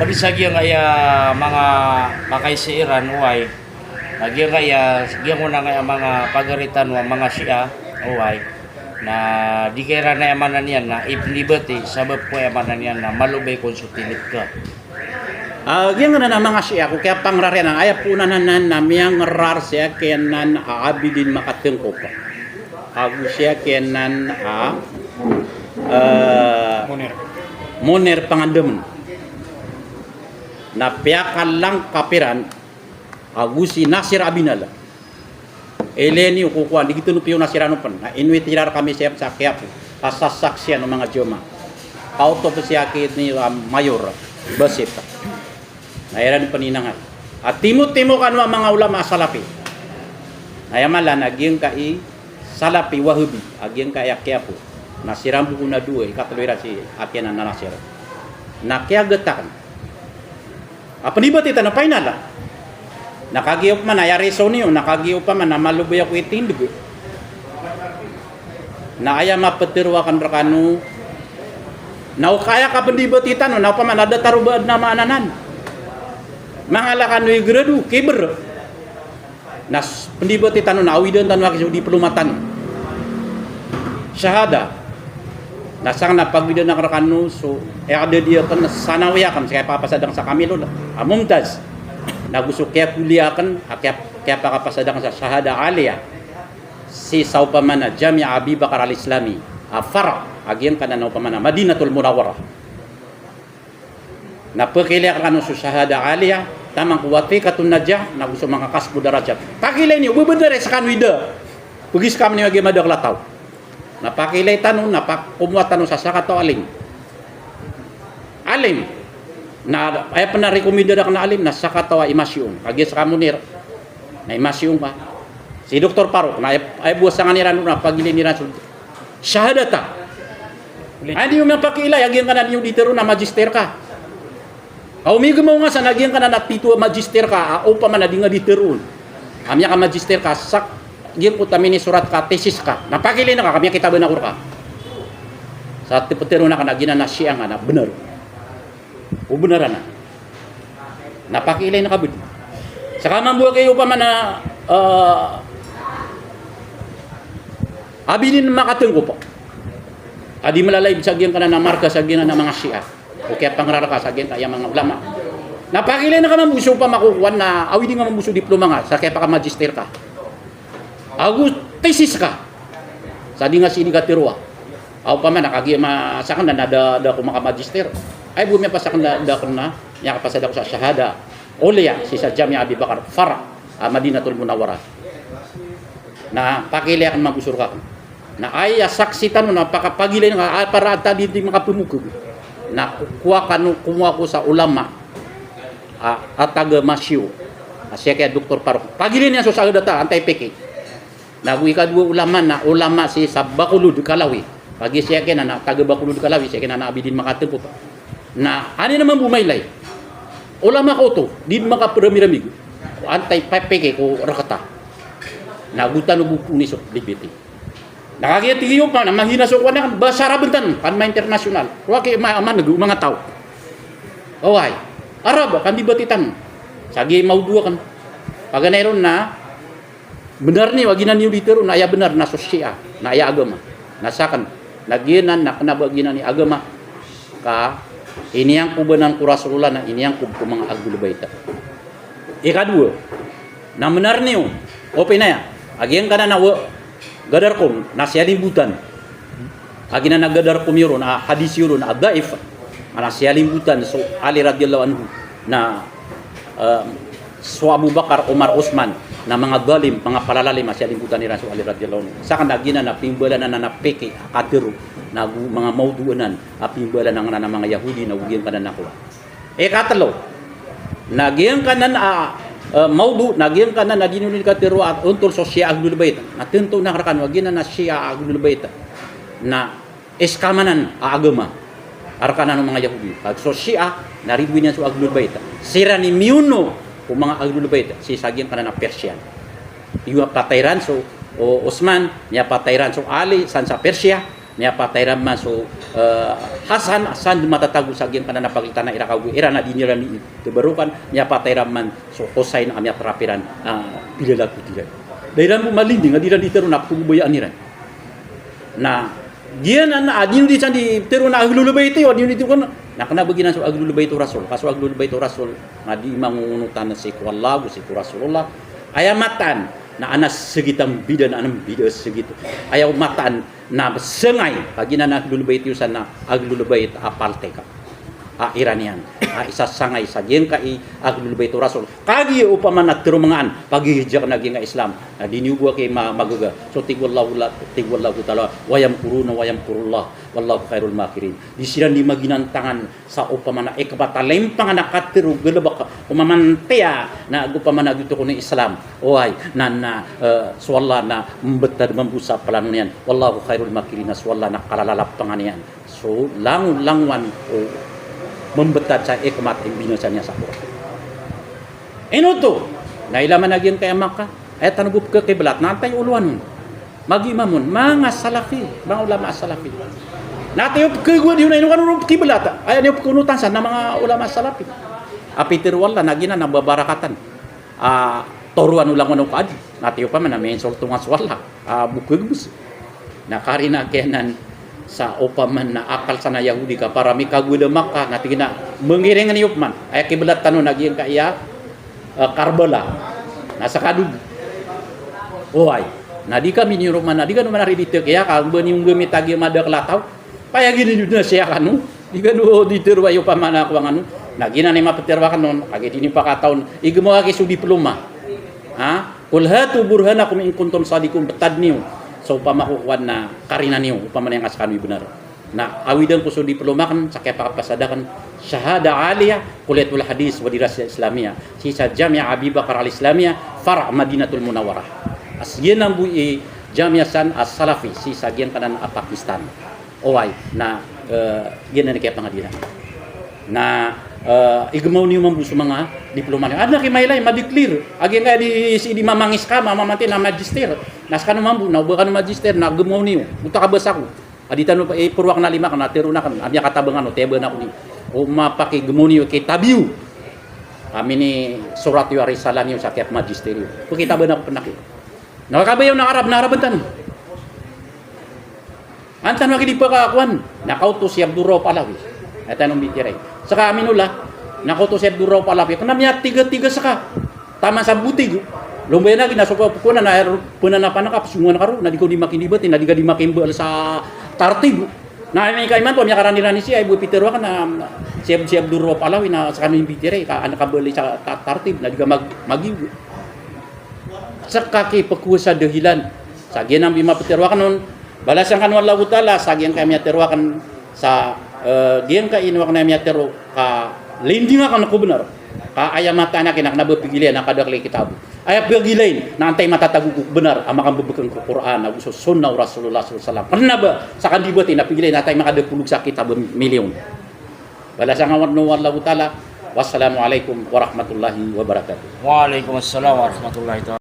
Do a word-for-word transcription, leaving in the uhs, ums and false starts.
Odi sa giyangkaya manga pakaisa iran, oway. Na giyangkaya, giyangkoto na ngaya manga pagari tano a manga Shia, oway. Na di ka iran aya maana niyan na ipndibati, sabap ko aya maana niyan na malobay kon so tilid ka. Ah, giyangkanan a manga Shia ko kiyapangrariyanan, aya poonan anan na miyangerar siya kiyanan a Abidin Makatengkop. Ago siya kiyanan a, eh, Moner. Moner Pangandamn. Na piyakalangkap iran ago si Nasir Abinala. Ilay niyo ko kowan, di gitano piyo na siran o pn. Na inwit iran rkami siya sa Quiapo. Kasasaksian o manga jamaah. Kaoto pn siya kini, ah, Mayor Basit. Na iran pn inangay a timotimo kano a manga ulama a Salafi. Na aya mala na giyangkai Salafi Wahabi a giyangkai a Quiapo. Na siran bo kon a dowa, ikatlo iran si Aqilah na Nasir. Na kiyagat akn a pndibati tano, painala. Na kagiya opama na aya reason iyo, na kagiya opama na malobay ako itindg. Na aya maptharo akn rkano, na o kaya ka pndibati tano, na opama na datar o ba adn a maana nan. Mangala kano i grado, kibr. Na s-, pndibati tano na awidan tano aki so diploma tano. Shahada. Na sangkn na pagwidan akn rkano so i'dadi akn, sanawi akn, sa kiyapapasad akn sa kamilon a mumtaz. Na go so kiyakulliyah akn, a kiya-, kiyapakapasad akn sa shahada aliyah. Sii sa opama na Jami'a Abi Bakr Al-Islami a far' a giyangkanan a opama na Madinatul Munawwarah. Na pkhailay akn rkano so shahada aliyah, taman ko wathiqatun najah, na go so manga kasbu darajat. Pkhailay niyo, ba bnar i skano i da. Pgiskam niyo a giya madakl a taw. Na pkhailay tano, na pak-, komowa tano sa sakataw a alim. Alim. Na aya pn a rekomendar akn a alim, na sakataw a i Masiong. Kagiya ska Moner, na i Masiong ka. Si Doktor Faruk, na aya, aya bo a sangan iran on, na pagilay iran so shahadata. Aya niyo miyapakilay a giyangkanan iyo di tharoon a magister ka. Ka o migmaw nga sa na giyangkanan a tito a magister ka, a opama na di nga di tharoon a miyakamagister ka, sa giyangkoto a minisorat ka, thesis ka. Na pakilay na ka, ka miyakitaban ako rka. Sa ptharoon akn a giyanan a Shia nga na bnar. O bnar anan. Na pakilay na ka bnar. Ska mambo aki opama na, eh, Abidin Makatengkop a di mlalay sa giyangkanan a marka sa giyanan a manga Shia. O kiyapangraraka sa giyangkaya manga ulama. Na pakilay na ka mambo so opama ko kowan na awidi nga mambo so diploma nga sa kiyapakamagister ka. Ago thesis ka. Sa di nga sii di katharo a. Aw, opama na kagiya ma-, sakn na da, da ako makamagister. Aya bo miyapasad akn da, da akn na, miyakapasad ako sa shahada ulya sii sa Jami'a Abi Bakr, far', ah, Madinatul Munawwarah. Na pakilay akn mambo so rk akn. Na aya saksi tano na pakapagilay nga, ah, para ta di, di makapmokg. Na ko-, kowa kano, komowa ako sa ulama, ah, a taga Masiong. Ah, siya kaya Doktor Faruk. Pagilay niyan so shahadata, antaa i peke. Na go ikadowa ulama na ulama sii sa Bacolod, Kalawi. Kagiya siya kiyanan a taga Bacolod, Kalawi, siya kiyanan a Abidin Makatengkop. Na aya niyan mambo mailay. Ulama ka oto, di makapramiramig. Antaa i peke ko rk ta. Na go tano bo poni so debate. Na kagiya tig iyo pman a mahina so kowan akn, ba sa Arab tano, kan ma-international. Rowaki ma-, maneg o manga taw. Oway. Arab, kan debate tano. Sa giya mawdu akn. Paganay ron na bnar niyo a giyanan iyo di tharoon na aya bnar na so Shia, na aya agama. Na sakn, na giyanan na kna ba giyanan i agama, ka iniyangkob anan ko Rasulullah na iniyangkob ko manga Ahlul Bait. Ikadowa, na bnar niyo, opinaya, a giyangkanan a wa-, gadar ko na siyalimbotan. A giyanan a gadar ko miyoron, a hadis iyoron a daif, a na siyalimbotan so Ali radiyallahu anhu, na, eh, so Abu Bakar, Umar, Usman, na manga zalim, manga palalalim a siyalimbotan iran so Ali radiyallahu anhu. Sakn na giyanan a pimbalan anan a peke a katharo, na go manga mawdu anan a pimbalan anan a manga Yahudi, na go giyangkanan a kowa. Ikatlo, na giyangkanan a, eh, mawdu, na giyangkanan a di niyo di katharo a ontol so Shia Ahlul Bait. Na tanto na rkano a giyanan a Shia Ahlul Bait na scam anan a agama. A rkano o manga Yahudi. Ka so Shia na ridoay niyan so Ahlul Bait. Siran i miyono ko manga Ahlul Bait sii sa giyangkanan a Persian. Iyo a patay iran so, o, Osman, miyapatay iran so Ali, san sa Persia, Miyapatay iran man so, eh, Hasan, Hasan di matatago sa giyangkanan a pagiltana iran kago iran a di niran di tabarokan, miyapatay iran man so Husayn a miyatrap iran, ah, pilalakot iran. Da iran bo malinding a di iran di tharoon a pkhababayaan iran. Na giyanan a di niyo di san di tharoon a ahlul bayt iyo, a di niyo di tharoon, na kna ba giyanan so ahlul bayt o Rasul. Ka so ahlul bayt o Rasul na di mangongonotan sii ko Allah ago sii ko Rasulullah. Aya mataan na anas segit a mbida, na anas mbida segit. Aya mataan na sangay, kagiya na ahlul bayt iyo san na ahlul bayt a paltek a iran iyan. A isa sangay sa giyangkai a ahlul bayt o Rasul. Kagiya opama na tharoon manga an, pagihijak na giyangkai Islam. Na di niyo bo aki ma-, magaga. So tig o Allahu la-, tig o Allahu Ta'ala, "Wa yamkuruna wa yamkurullah, wallahu khairul makirin." Di siran di maginantangan sa opama na ikbat a lempang na katharo galbk, opama na tiya na opama na giyoto kon i Islam. Oway, na, na, eh, so Allah na mbtad mambo sa plano niyan. Wallahu khairul makirin, na so Allah na kalalapangan iyan so langolangowan o mbtad sa ikbat a imbinasa niyan sa Qur'an. Ino oto? Na ilay man a giyangkai a Makkah. Aya tano bo pkhakiblat, na antai olowan on? Magi imam on, manga Salafi, manga ulama Salafi. Na antai o pkhagowa diyo na ino kano ron pkiblat? Aya niyo pkhaonotan san na manga ulama Salafi. A pitharo o Allah na giyanan a babarakatan a toroan o langon o kaadi. Na antai opama na miinsulto nga so Allah a bo khagbs. Na karina kiyanan sa opama na akal san a Yahudi ka para mikagowa da Makkah, na tig iyan a mangiring niyo pman. Aya kiblat tano na giyangkai a, eh, Karbala. Na skano bo. Oway. Na di kami niyo ron man, na di kano man a ri di thakiya ka ba niyo nggamit a giya madakl a taw. Payagi niyo na siya kano. Di kano di tharoa i opama na kowan kano. Na giyanan i maptharo akn on, kagiya di niyo pakataw on. Igmaw aki so diploma. Ha? Qul hatu burhanakum in kuntum sadiqin, btad niyo so opama ko kowan na karina niyo, opama na aya nga skano i bnar. Na awidan ko so diploma akn sa kiyapakapasad akn, Shahada Aliyah, Kulliyatul Hadith wa Dirasat Islamiyah, sii sa Jamiah Abi Bakr Al Islamiyah, Far' Madinatul Munawwarah. A sii giyanan bo i Jamiah san a Salafi, sii sa giyangkanan a Pakistan. Oway, na, eh, giyanan i kiyapangadiran. Na, eh, igmaw niyo mambo so manga diploma niyo. Adn a kimailay, ma-declare. A giyangkaya di, sii di mamangis ka, ma-, mamanti na magister. Na skano mambo, na o ba kano magister, na gmaw niyo. Oto a kabasa ko. A di tano, eh, poro akn a lima akn, na tharoon akn, a miyakatabang kano, tiyaban ako niyo. O mapakigmaw niyo, kitab iyo. Ami ni sorat iyo a risalah niyo sa kiyapmagister iyo. Pakitaban ako pn aki. Na kakabayaw na Arab, na Arab tano. An tano aki di pakakowan, na kaoto si Abdul Rauf Alawi. Aya tano mbitiyarai. Ska Aminollah, na kaoto si Abdul Rauf Alawi. Kna miyatiga-tiga ska. Taman sa botig. Lombayan aki na so ka pkowan na, na pnanapan ka, psongowan ka ron, na di ka di makindibati, na di ka di makimbal sa tartib. Na aya mika imanto, miyakaranirani siya, ay bo pitharo akn na si Ab-, si Abdul Rauf Alawi na skano i mbitiyarai, ka an ka bali sa ta-, tartib, na di ka mag-, magigo. Ska ki pkowasa dahilan. Sa giyanan bo i maptharo akn on, balasan kano o Allahu Ta'ala sa giyangkai a miyatharo akn sa, eh, giyangkai ino akn a miyatharo ka linding akn ko bnar. Ka aya mataan aki na kna ba pagilay na kadakl i kitab. Aya pagilay na antai matatago ko bnar a makambabkn ko Qur'an ago so sunnah o Rasulullah sallallahu alaihi wasallam. Kna ba sa kandibati na pagilay na antai makadapolog sa kitab a miliyon. Balasan kano o Allahu Ta'ala. Wassalamu alaikum warahmatullahi wabarakatuh. Wa alaikum assalam warahmatullahi ta'ala.